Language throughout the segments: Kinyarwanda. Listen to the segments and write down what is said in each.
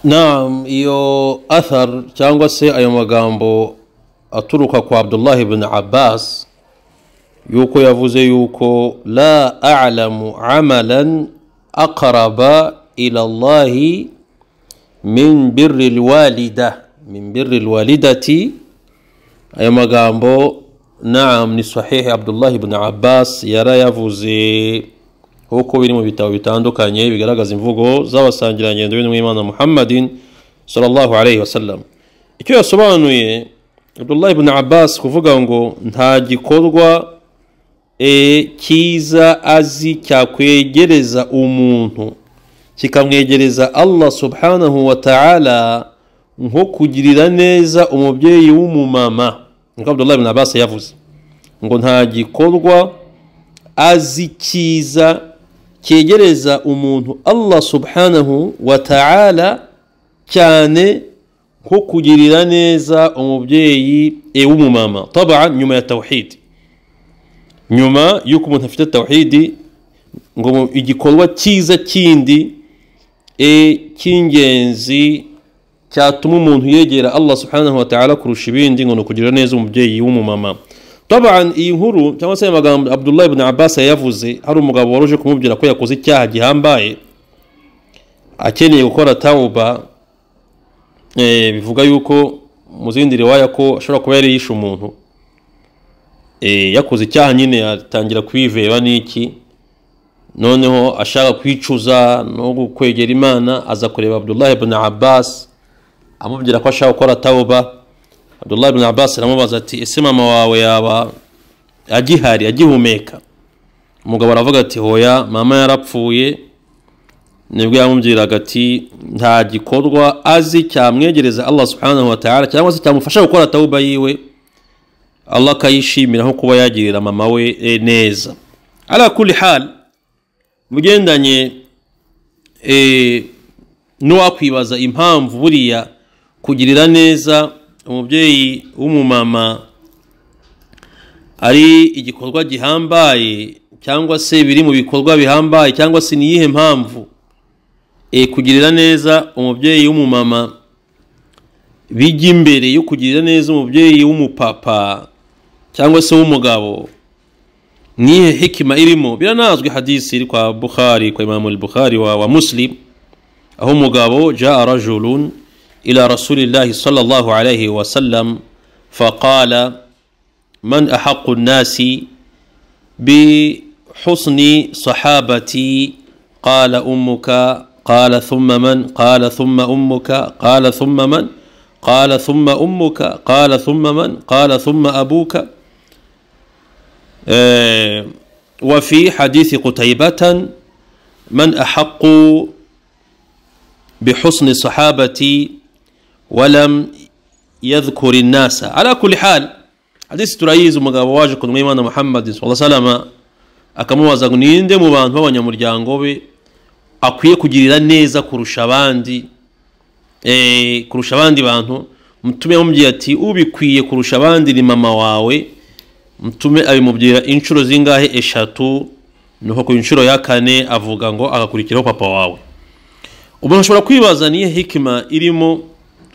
Naam, iyo athar cyangwa se ayo magambo aturuka kwa Abdullah ibn Abbas yuko yavuze yuko la a'lamu amalan aqraba ila Allahi min birri alwalida, min birri alwalidati. Ayo magambo naam ni sahihi, Abdullah ibn Abbas yarayavuze uko biri mu bitabo bitandukanye bigaragaza imvugo z'abasangirangendo b'Imana Muhammadin sallallahu alayhi wasallam. Icyo yasobanuye Abdullah ibn Abbas kuvuga ngo nta gikorwa cyiza azi cyakwegereza umuntu kikamwegereza Allah subhanahu wa ta'ala nko kugirira neza umubyeyi w'umumama. Niko Abdullah ibn Abbas yavuze ngo nta gikorwa azi cyiza cyegereza umuntu Allah subhanahu wa ta'ala cyane nko kugirira neza umubyeyi w'umumama. Taban nyuma ya tawhid, nyuma yuko umuntu afite tawhidi, ngo igikorwa cyiza kindi cy'ingenzi cyatuma umuntu yegera Allah subhanahu wa ta'ala kurusha ibindi ngo nukugirira neza umubyeyi w'umumama. Taban iyi nkuru cyangwa se amagambo Abdullah ibn Abbas yavuze, hari umugabo waruje kumubwira ko yakoze icyaha gihambaye akeneye gukora tauba. Bivuga yuko mu zindi riwaya ko ashobora kuba yari yishe umuntu, yakoze icyaha nyine atangira kwiveba n'iki, noneho ashaka kwicuza no kwegera Imana, aza kureba Abdullah ibn Abbas amubwira ko ashaka gukora tauba. Abdullah ibn Abbas aramubaza ati ese mama wawe yaba agihari agihumeka? Umugabo aravuga ati hoya, mama yarapfuye. Nibwo yamubwiraga ati nta gikorwa azi cyamwegereza Allah subhanahu wa ta'ala cyangwa se cyamufasha gukora tauba yiwe Allah akayishimira nko kuba yagirira mama we neza. Ala kulli hal, mugendanye n'uwakwibaza impamvu buriya kugirira neza umubyeyi w'umumama ari igikorwa gihambaye cyangwa se biri mu bikorwa bihambaye, cyangwa se niyihe mpamvu kugirira neza umubyeyi w'umumama bijya imbere yo kugirira neza umubyeyi w'umupapa cyangwa se w'umugabo, nihe hikima irimo? Biranazwi hadisi iri kwa Bukhari, kwa Imam al-Bukhari wa Muslim, aho umugabo jaa rajulun ila rasulillahi sallallahu alayhi wa sallam faqala man ahaqqu an-nasi bi husni sahabati qala ummuka qala thumma man qala thumma ummuka qala thumma man qala thumma ummuka qala thumma man qala thumma abuka. وفي حديث قتيبة من أحق بحسن صحابتي ولم يذكر الناس. على كل حال حديث turayizi, umugabo waje ku Imana Muhammad sallallahu alaihi wasallam akamubaza ngo ninde mu bantu b'abanyamuryango be akwiye kugirira neza kurusha abandi, kurusha abandi bantu. Mtume yamubwiye ati ubikwiye kurusha abandi ni mama wawe. Mtume abimubwira inshuro zingahe? Eshatu. Nuko ku inshuro ya kane avuga ngo agakurikiraho papa wawe. Umuntu ashobora kwibaza niye hikima irimo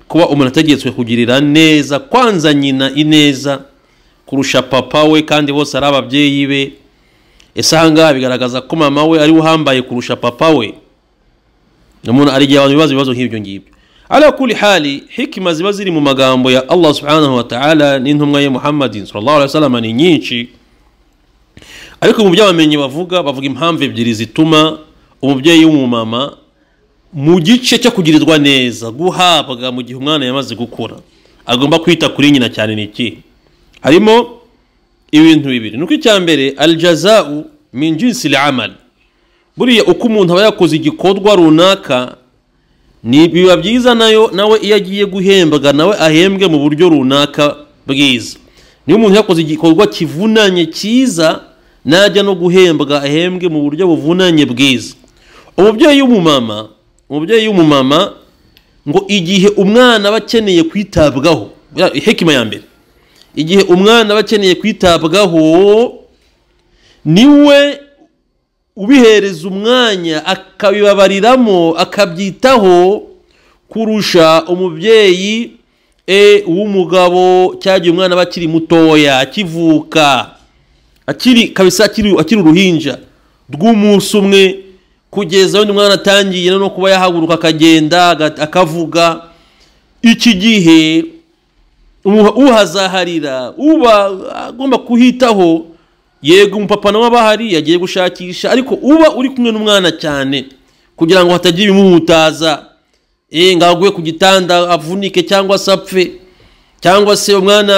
kuba umuntu ategetswe kugirira neza kwanza nyina ineza kurusha papa we, kandi bose ari ababyeyi be. Ese ahangaha bigaragaza ko mama we ari uhambaye kurusha papa we? Umuntu arigiye abantu bibaza ibibazo nk'ibyo ngibyo. Ala kuli hali, hikima ziba ziri mu magambo ya Allah subhanahu wa ta'ala n'intumwa ye Muhammadin sallallahu alaihi wasallam ni nyinshi, ariko mu by'abamenyi bavuga impamvu ebyiri zituma umubyeyi w'umumama mu gice cyo kugirirwa neza guhabwa mu gihe umwana yamaze gukura agomba kwita kuri nyina cyane. Ni iki? Harimo ibintu bibiri. Nuko icya mbere, aljazau min jinsi al-amal, buriya uko umuntu aba yakoze igikorwa runaka ni biba byiza nayo nawe iyo agiye guhembwa nawe ahembwe mu buryo runaka bwiza. Niyo umuntu yakoze igikorwa kivunanye cyiza, najya no guhembwa ahembwe mu buryo buvunanye bwiza. Umubyeyi w'umumama ngo igihe umwana aba akeneye kwitabwaho, hikima ya mbere, igihe umwana aba akeneye kwitabwaho niwe ubihereza umwanya akabibabariramo akabyitaho kurusha umubyeyi w'umugabo cyagiye umwana bakiri mutoya akivuka akiri kabisa akiri uruhinja rw'umunsi umwe kugeza undi mwana atangiye no kuba yahaguruka akagenda akavuga. Iki gihe uhazaharira uba agomba kuhitaho. Yego umupapa nawe abahari yagiye gushakisha, ariko uba uri kumwe n'umwana cyane kugira ngo hatagira ibimuhutaza, ngo agwe ku gitanda avunike cyangwa se apfe, cyangwa se umwana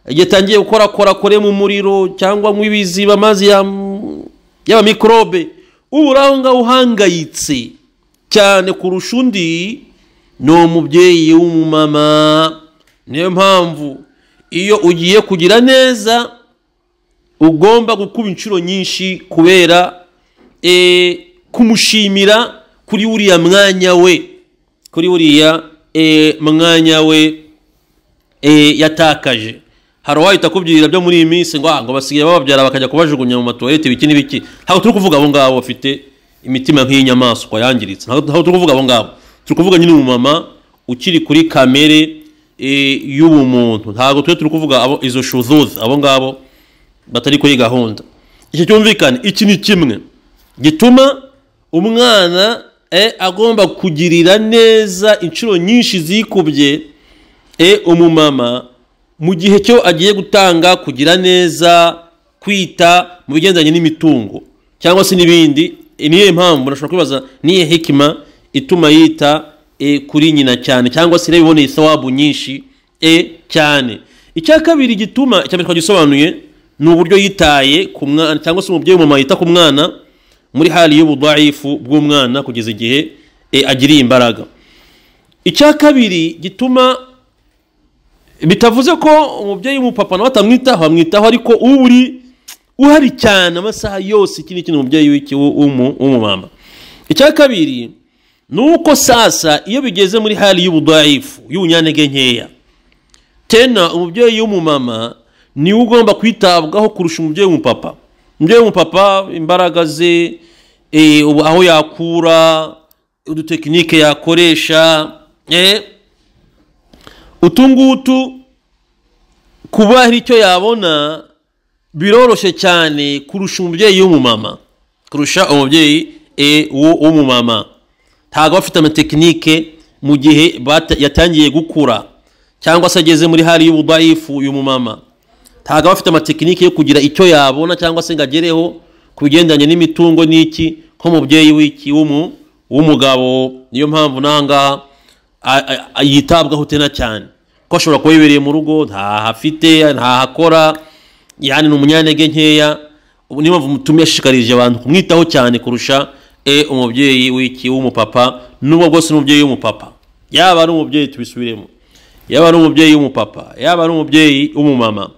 yatangiye gukora kore mu muriro cyangwa mu ibiziba amazi y'aba mikrobe. Ubu uraho ngaho uhangayitse cyane kurusha undi ni umubyeyi w'umumama. Niyo mpamvu iyo ugiye kugira neza ugomba gukuba inshuro nyinshi kubera kumushimira kuri uriya mwanya we, kuri uriya mwanya we yatakaje. Hari uwahita akubwira byo muri iyi minsi ngo basigaye bababyara bakajya kubajugunya mu matuwarete ibiki n'ibiki. Ntabwo turi kuvuga abo ngabo bafite imitima nk'iy'inyamaswa yangiritse, ntabwo turi kuvuga abo ngabo. Turi kuvuga nyine umumama ukiri kuri kamere y'ubumuntu. Ntabwo turi kuvuga abo izo shuzuzi, abo ngabo batari kuri gahunda. Icyo cyumvikane, iki ni kimwe gituma umwana agomba kugirira neza inshuro nyinshi zikubye umumama mu gihe cyo agiye gutanga kugira neza, kwita mu bigendanye n'imitungo cyangwa se n'ibindi. Niyo mpamvu nashobora kwibaza niye hikima ituma yita kuri nyina cyane cyangwa se iboneye thawabu nyinshi cyane. Icya kabiri gituma, icya mbere twagisobanuye ni uburyo yitaye ku mwana cyangwa se umubyeyi w'umumama yita ku mwana muri hali y'ubudaifu bw'umwana kugeza igihe agiriye imbaraga. Icya kabiri gituma, bitavuze ko umubyeyi w'umupapa nawe atamwitaho, amwitaho, ariko uri uhari cyane amasaha yose iki ni umubyeyi w'umumama. Icya kabiri nuko sasa iyo bigeze muri hali y'ubudaifu y'ubunyantege nkeya, tena umubyeyi w'umumama niwe ugomba kwitabwaho kurusha umubyeyi w'umupapa. Umubyeyi w'umupapa imbaraga ze, aho yakura udutekinike yakoresha, utungutu kuba hari icyo yabona biroroshye cyane kurusha umubyeyi w'umumama, kurusha umubyeyi w'umumama. Ntabwo afite amatekinike mu gihe yatangiye gukura cyangwa se ageze muri hali y'ubudaifu y'umumama. Ntabwo afite amatekinike yo kugira icyo yabona cyangwa se ngo agereho ku bigendanye n'imitungo n'iki nk'umubyeyi w'iki w'umugabo. Niyo mpamvu nanga yitabwaho tena cyane ko ashobora kuba yibereye mu rugo ntahafite, ntahakora, yani ni umunyantege nkeya. Niyo mpamvu mutumye ashishikarije abantu kumwitaho cyane kurusha umubyeyi w'iki w'umupapa. Nubwo bwose n'umubyeyi w'umupapa, yaba ari umubyeyi tubisubiremo, yaba ari umubyeyi w'umupapa, yaba ari umubyeyi w'umumama,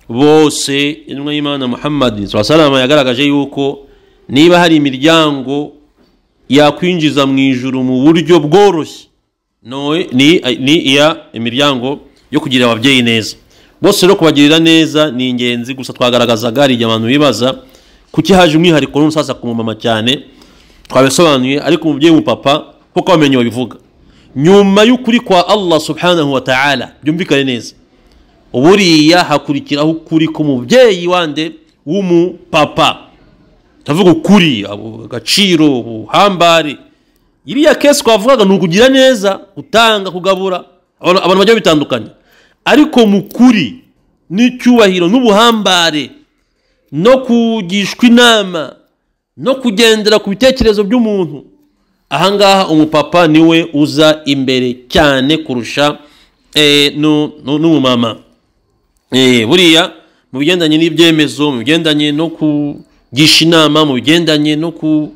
bose intumwa y'Imana Muhammad sallallahu alaihi wasallam yagaragaje yuko niba hari imiryango yakwinjiza mu ijuru mu buryo bworoshye ni iya imiryango yo kugira ababyeyi neza. Bose rero kubagirira neza ni ingenzi. Gusa twagaragazaga hari abantu bibaza kuki haje umwihariko n'umusaza ku mumama cyane, twabisobanuye, ariko umubyeyi w'umupapa kuko bamenye babivuga nyuma y'ukuri kwa Allah subhanahu wa ta'ala. Byumvikane neza, uburiya hakurikiraho ukuri k'umubyeyi wande w'umupapa. Ndavuga ukuri, agaciro, ubuhambare. Iriya kesi twavugaga ni ukugira neza, gutanga, kugabura, abantu bajya bitandukanye, ariko mu kuri n'icyubahiro n'ubuhambare no kugishwa inama no kugendera ku bitekerezo by'umuntu, ahangaha umupapa niwe uza imbere cyane kurusha n'umumama. Buriya mu bigendanye n'ibyemezo, mu bigendanye no kugisha inama, mu bigendanye no ku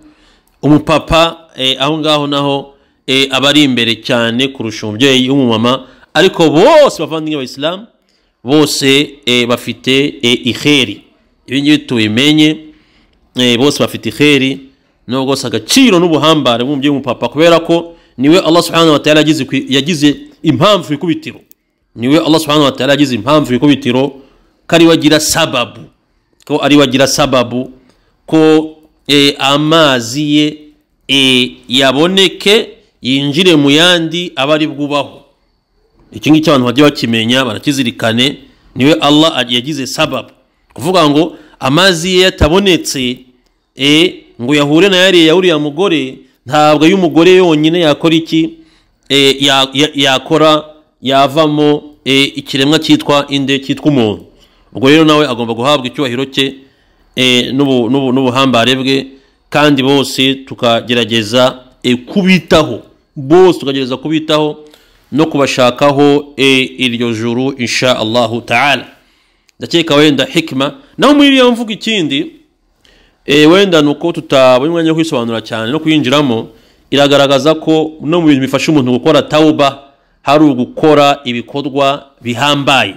umupapa, aho ngaho naho aba ari imbere cyane kurusha umubyeyi w'umumama. Ariko bose bavandimwe b'Abayisilamu bose bafite ikheri. Ibi ngibi tubimenye, bose bafite ikheri nubwo bose agaciro n'ubuhambare bw'umubyeyi w'umupapa, kubera ko niwe Allah subhanahu wa ta'ala yagize impamvu ikubitiro, niwe Allah subhanahu wa ta'ala yagize impamvu ikubitiro ko ari wagira sababu, ko ari wagira sababu ko amazi ye yaboneke yinjire mu yandi aba ari bwubaho. Iki ngiki abantu bajye bakimenya, barakizirikane. Niwe Allah yagize sababu kuvuga ngo amazi ye yatabonetse ngo yahure na yariya ya uriya mugore, ntabwo ay'umugore yonyine yakora iki, yakora yavamo ikiremwa cyitwa inde, cyitwa umuntu. Ubwo rero nawe agomba guhabwa icyubahiro cye n'ubuhambare bwe, kandi bose tukagerageza kubitaho, bose tukagerageza kubitaho no kubashakaho iryo juru insha Allahu ta'ala. Ndakeka wenda hikma naho muri iyo mvugo. Ikindi wenda nuko tutabonye umwanya wo kwisobanura cyane no kuyinjiramo, iragaragaza ko no mu bintu bifasha umuntu gukora tauba hari ugukora ibikorwa bihambaye.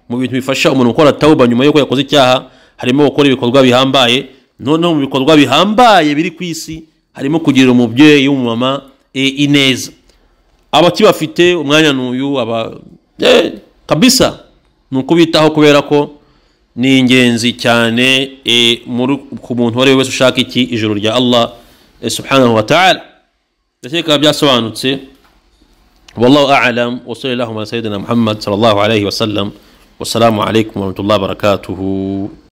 Mu bintu bifasha umuntu gukora tauba nyuma y'uko yakoze icyaha harimo gukora ibikorwa bihambaye. Noneho mu bikorwa bihambaye biri ku isi harimo kugirira umubyeyi w'umumama ineza. Abakibafite umwanya n'uyu aba kabisa ni ukubitaho, kubera ko ni ingenzi cyane ku muntu uwo ari we wese ushaka iki ijuru rya Allah subhanahu wa ta'ala. Ndakeka byasobanutse. Wallahu a'lam, wa sallallahu ala sayyidina Muhammad sallallahu alayhi wa sallam. Wassalamu alaykum wa rahmatullahi wa barakatuhu.